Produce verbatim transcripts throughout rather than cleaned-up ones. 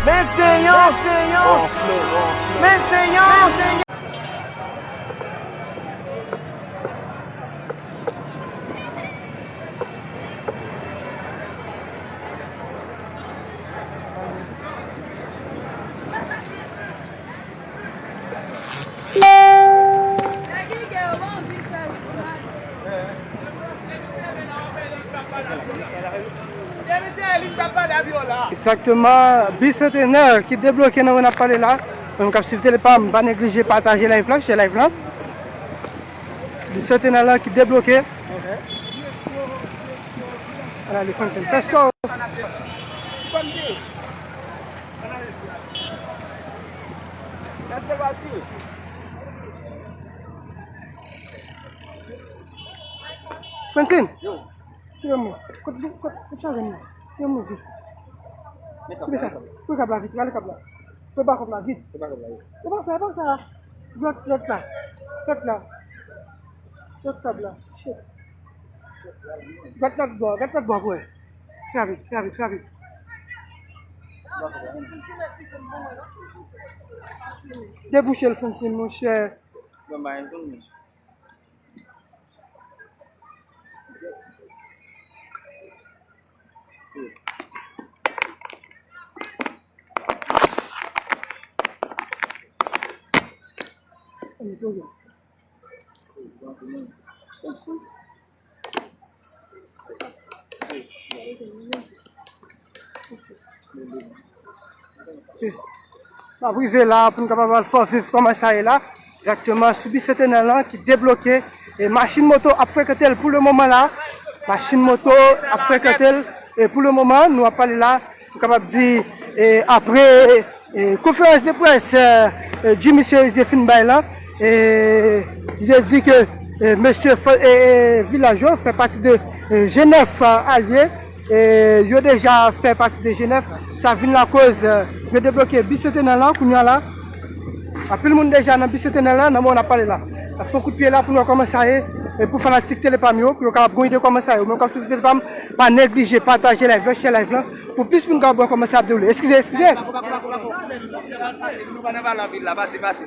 Men se yon, men se yon, men se yon. Egzakteman, Bicentenaire ki debloke nan moman n ap pale la. Moun k ap swiv Tele Pam, pa neglije pataje live la, share live la. Bicentenaire la ki debloke. Ala, li fè sa. Francine! Yo. Ki lè mwen? Kot, kot, kot chaje mwen? Ki lè mwen vit? Ki sa? Pou kab la vit, rale kab la. Pou ba kòb la vit. Pou ba kòb la, wi. E pa sa, e pa sa. Lòt, lòt la. Lòt la. Lòt kab la. Shit. Gad lòt bò, gad lòt bò pou wè. Fè vit, fè vit, fè vit. Debouche l, Francine, monchè. N ap rive la pou n kapab al fè w viv kòman sa ye la. Egzakteman, sou Bicentenaire lan ki debloke. E machin moto ap frekante l pou le moman la. Machin moto ap frekante l. E pou le moman, nou ap pale la, nou kapab di, e, apre, e, konferans de près, e, e, Jimmy Chérizier fin bay la, e, li te di ke, e, mesye fò-, e, e, vilaj yo fè pati de, e, G nèf, e, alye. E yo deja fè pati de G nèf. Sa vin lakoz, e, yo debloke Bicentenaire lan kounye a la. Anpil moun deja nan Bicentenaire lan, nan moman n ap pale la. N ap fè yon kout pye la pou nou wè kòman sa ye, e pou fanatik Tele Pam yo, pou yo kapab gen yon ide kòman sa ye. Ou menm k ap swiv Tele Pam, pa neglije pataje live la, share live la, pou plis moun kapab wè kòman sa ap dewoule. Eskize, eskize. Nou pa nan pale anpil la, pase, pase.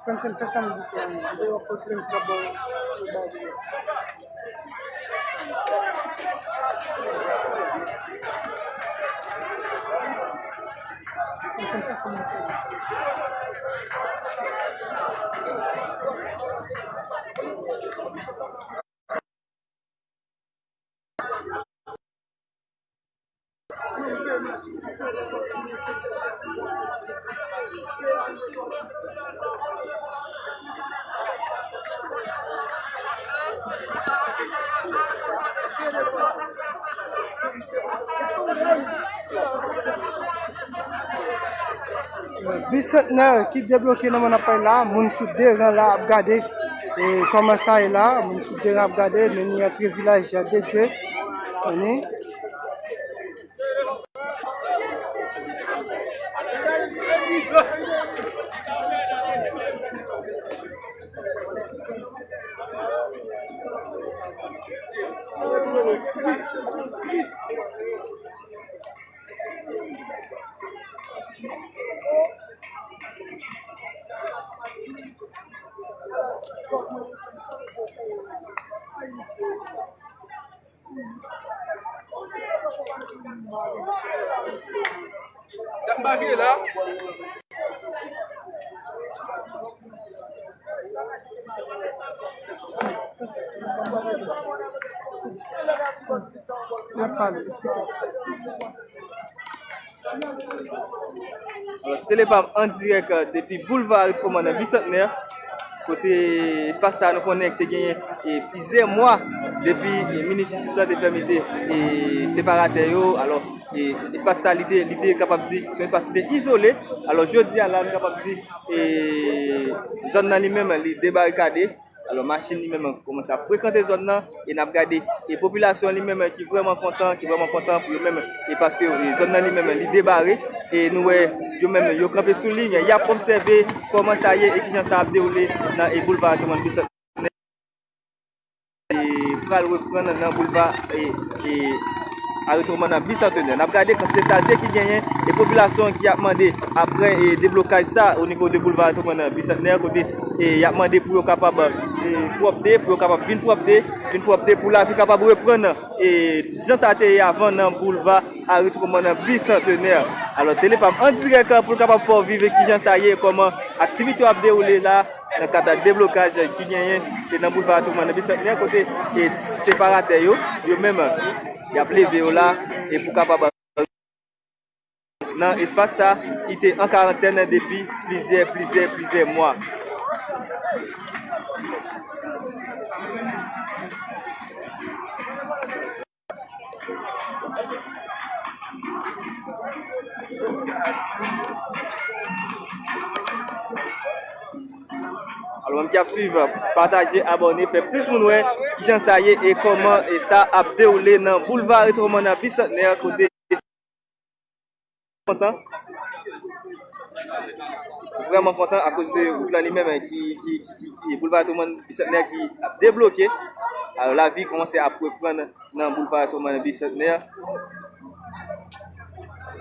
Francine, fè sa m di fè a, m te wè kot lens la bò, bò. Bicentenaire ki debloke nan moman n ap pale la, moun sou de ran la ap gade, e, kòman sa ye la, moun sou de ran ap gade, men ni antre vilaj de Dye, ni. Alò, Tele Pam an dirèk, euh, depi Boulva Retroman nan Bisantnè, kote espas sa a nou konnen te genyen, e, plizyè mwa depi, e, minis jistis la te fèmete, e, separatè yo. Alò, e, espas sa a, li te, li te kapab di, se yon espas ki te izole. Alò, jodi a la, nou kapab di, e, zòn nan li menm, li debarikade. Alò, machin li menm kòmanse ap frekante zòn nan, e n ap gade, e popilasyon li menm ki vrèman kontan, ki vrèman kontan pou yo menm, e paske, e, zòn nan li menm li debare, e nou wè yo menm yo kanpe sou liy, y ap obsève kòman sa ye e kijan sa ap dewoule nan, e, boulva Retroman Bisantnè, e pral reprann nan boulva, e, e, Retroman nan Bisantnè. N ap gade kantite salte ki genyen e popilasyon ki ap mande apre, e, deblokaj sa o nivo de boulva Retroman nan Bisantnè, kote, e, y ap mande pou yo kapab, e, pwòpte, pou yo kapab vin pwòpte, vin pwòpte pou lavi kapab reprann, e, jan sa te ye avan nan boulva Retroman nan Bisantnè. Alò, Tele Pam an dirèk pou l kapab fè w viv kijan sa ye, kòman aktivite yo ap dewoule la nan kad deblokaj ki genyen, e nan boulva Retroman nan Bisantnè, kote, e, separatè yo, yo menm, y ap leve yo la, e pou kapab nan espas sa ki te an karantèn depi plizyè, plizyè, plizyè mwa. Alò, moun ki ap swiv, pataje, abòne, fè plis moun wè kijan sa ye e kòman e sa ap dewoule nan boulva Retroman nan Bisantnè, kote kontan. Vrèman kontan akoz de wout lan li menm ki, ki, ki, ki, ki boulva Retroman Bisantnè ki ap debloke. Alò, lavi kòmanse ap reprann nan boulva Retroman Bisantnè.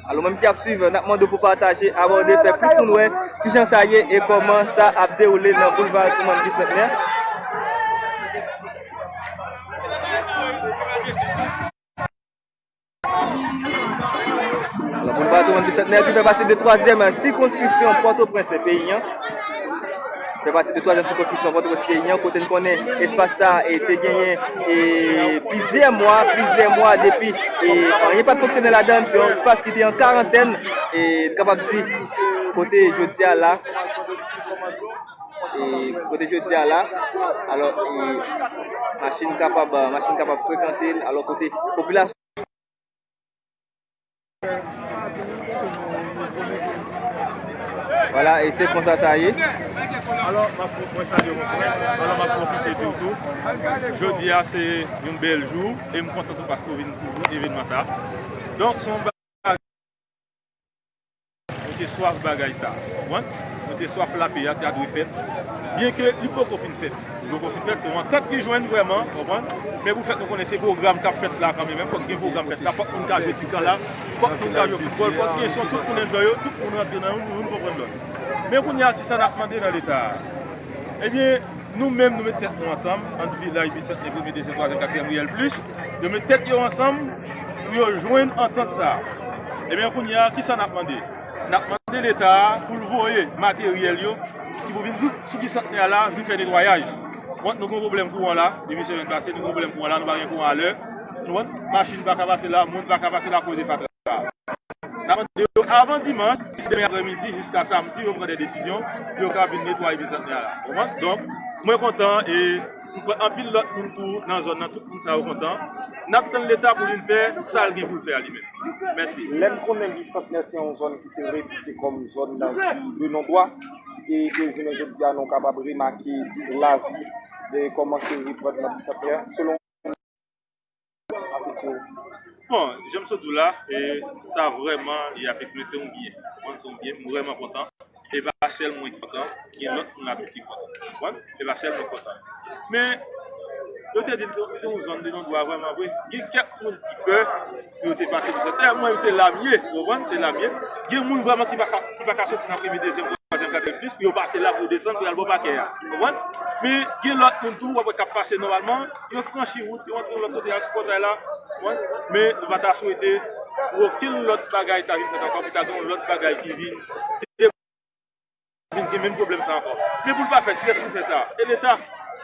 Alò, menm ki ap swiv, n ap mande w pou pataje, abòne, fè plis moun wè kijan sa ye e kòman sa ap dewoule nan boulva Retroman Bisantnè. Alò, boulva Retroman Bisantnè ki fè pati de twazyèm sikonskripsyon Pòtoprens peyi an. Fè pati de twazyèm sikonskripsyon Pòtoprens peyi an, kote n konnen espas sa e te genyen e plizyè mwa, plizyè mwa depi e anyen pa t fonksyone ladan l. Se yon espas ki te an karantèn, e n kapab di kote jodi a la, e kote jodi a la, alò, e machin kapab, machin kapab frekante l, alò kote popilasyon Vwala, e se konsa sa ye. Alò, m ap, mwen salye w, mon frè. Alò, m ap pwofite di w tou, jodi a se yon bèl jou, e m kontan tou paske w vin kouvri evènman sa. Donk, se yon bagay, nou te swaf bagay sa, w konprann? Nou te swaf lapè a, ta dwe fèt. Byenke li poko fin fèt. Li poko fin fèt, se yon antant ki jwenn vrèman, w konprann? Men pou fèt nou konnen se pwogram k ap fèt la kanmenm, fòk gen pwogram fèt la, fòk moun ka jwe ti kan la, fòk moun ka jwe foutbòl, fòk gen son, tout moun enjoy yo, tout moun rantre nan youn, youn konprann lòt. Men kounye a, kisa n ap mande nan Leta a? Ebyen, nou menm, nou met tèt nou ansanm, ant vilaj, Bisantnè, premye, dezyèm, twazyèm, katriyèm, Riyèl plis, yo met tèt yo ansanm pou yo jwenn antant sa a. Ebyen, kounye a, kisa n ap mande? N ap mande Leta a pou l voye materyèl yo ki pou vin sou, sou Bisantnè a la, vin fè netwayaj. Bon, nou gen pwoblèm kouran la, depi semèn pase, nou gen pwoblèm kouran la, nou pa gen kouran alè. Nou konprann? Machin pa ka pase la, moun pa ka pase la akoz de fatra. N ap mande yo avan dimanch, si demen aprèmidi jiska samdi, yo pran de desizyon pou yo ka vin netwaye Bisantnè a la. Ou konprann? Donk, mwen kontan e m kwè anpil lòt moun tou nan zòn nan, tout moun sa yo kontan. N ap tann Leta pou vin fè sa l gen pou l fè a li menm. Mèsi. Lè n konnen Bisantnè se yon zòn ki te repite kòm zòn nan ki de non dwa, e ke jounen jodi a nou kapab remake lavi de kòmanse reprann nan Bisantnè, selon afekte w. Bon, jan m sot di w la, e, sa vrèman, li afekte mwen, se yon byen. Bon, se yon byen, m vrèman kontan. E pa sèl mwen ki kontan, gen lòt moun la tou ki kontan. Bon, e pa sèl mwen ki kontan. Men, Yo te di l se yon zòn de non dwa vrèman vre. Gen kèk moun ki pè pou yo te pase pou sa. Dayè, mwen menm, se la m ye, ou konprann? Se la m ye. Gen moun vrèman ki pa ka, ki pa ka soti nan premye, dezyèm, twazyèm, katriyèm plis, pou yo pase la, pou yo desann, pou y al bò pakè a. Ou konprann? Men gen lòt moun tou, w ap wè k ap pase nòmalman, yo franchi wout, yo antre yon lòt kote a sou pòtay la. Ou konprann? Men nou pa ta swete pou okenn lòt bagay ta vin fèt ankò, pou ta gen yon lòt bagay ki vin vin gen menm pwoblèm sa ankò. Men pou l pa fèt, kiyès pou fè sa? E Leta,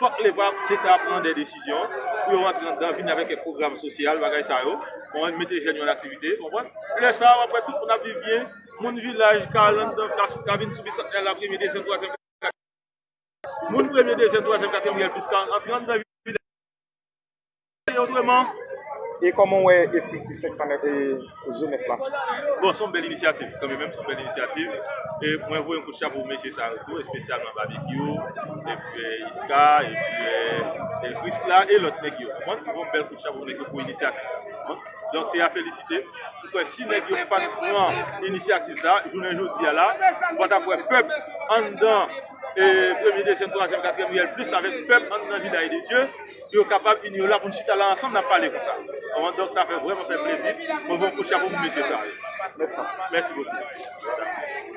fòk Leta, Leta pran de desizyon pou yo rantre anndan, vin avèk kèk pwogram sosyal, bagay sa yo. Bon, mete jèn yo an aktivite, konprann? Lè sa a, w ap wè tout moun ap viv byen. Moun vilaj ka al anndan, ka, ka vin sou Bisantnè la, premye, dezyèm, twazyèm, katriyèm. Moun premye, dezyèm, twazyèm, katriyèm, riyèl plis ka antre anndan vilaj. E otreman, e kòman w wè estrikti senk san nèf e G nèf la? Bon, se yon bèl inisyativ, kanmenm, se yon bèl inisyativ. E mwen voye yon kout chapo pou mesye sa yo tou, espesyalman Babekyou, epi, eh, Iska, epi, eh, eh, Prisla, e lòt nèg yo. Mwen voye yon bèl kout chapo pou nèg yo pou inisyativ sa. Bon, donk, se a felisite. Mwen kwè si nèg yo pa t pran inisyativ sa, jounen jodi a la, ou pa t ap wè pèp anndan, eh, premye, dezyèm, twazyèm, katriyèm, riyèl plis avèk pèp anndan Vilaj de Dye, pou yo kapab ini yo la pou n chita la ansanm, n ap pale konsa. Konprann? Donk, sa fè vrèman fè plezi. Mwen voye yon kout chapo pou mesye sa yo. Mèsi. Mèsi bokou.